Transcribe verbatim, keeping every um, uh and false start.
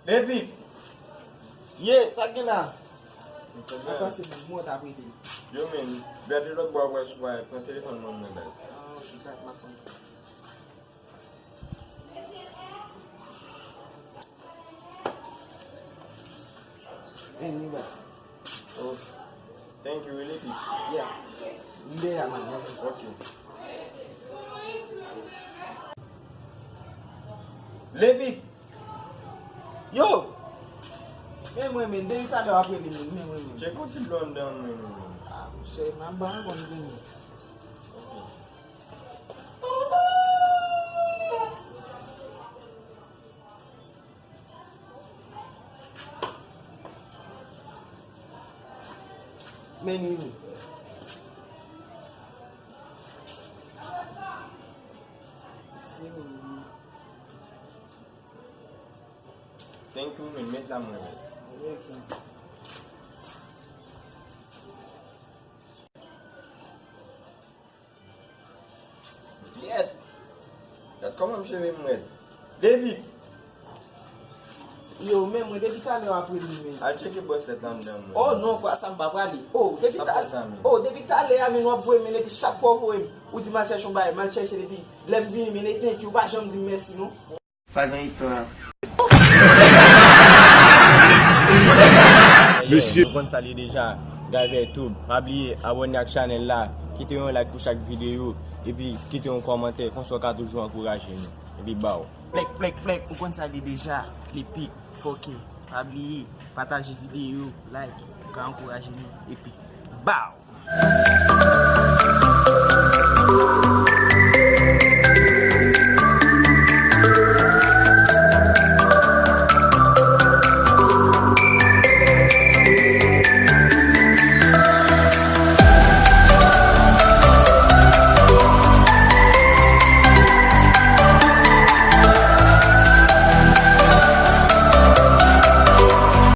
Lepi! Ye, sa k gen la? Mwen panse mwen t ap rete. Yo, men, gade lòt bò, wè si w pa pran telefòn mwen, mwen, baz. Ah, ok, dat m ap pran. Anyway. Oh, thank you, really big. Yeah. M deyò, man. Ok. Lepi. Yo! Men mwen menm, depi talè w ap rele m, men mwen menm. Tcheke yon ti dlo anndan mwen menm. Ah, monchè, m ap ba w konn vini. Men li. Thank you, men met la mwen menm. Yèt! Gad kòman m cheve m rèd. Depi! Yo, men mwen depi talè w ap rele m, men. Al tcheke braslèt la anndan mwen. Oh non, fwa sa m pa prale. Oh, depi talè, oh, depi talè a, men w ap voye m, men epi chak fwa w voye m, ou di m al chèche yon bagay, m al chèche l epi lè m vini, men e thank you, ou pa janm di m mèsi, non. Pa gen istwa. Mesye. Nou konn sa l ye deja. Guy Vert Tube, pa bliye abòne ak chanèl la, kite yon like pou chak videyo, epi kite yon kòmantè, konsa w ka toujou ankouraje nou. Epi baw. Plèk, plèk, plèk, ou konn sa l ye deja. Lepi, fòkè, pa bliye, pataje videyo, like, ou ka ankouraje nou, epi baw!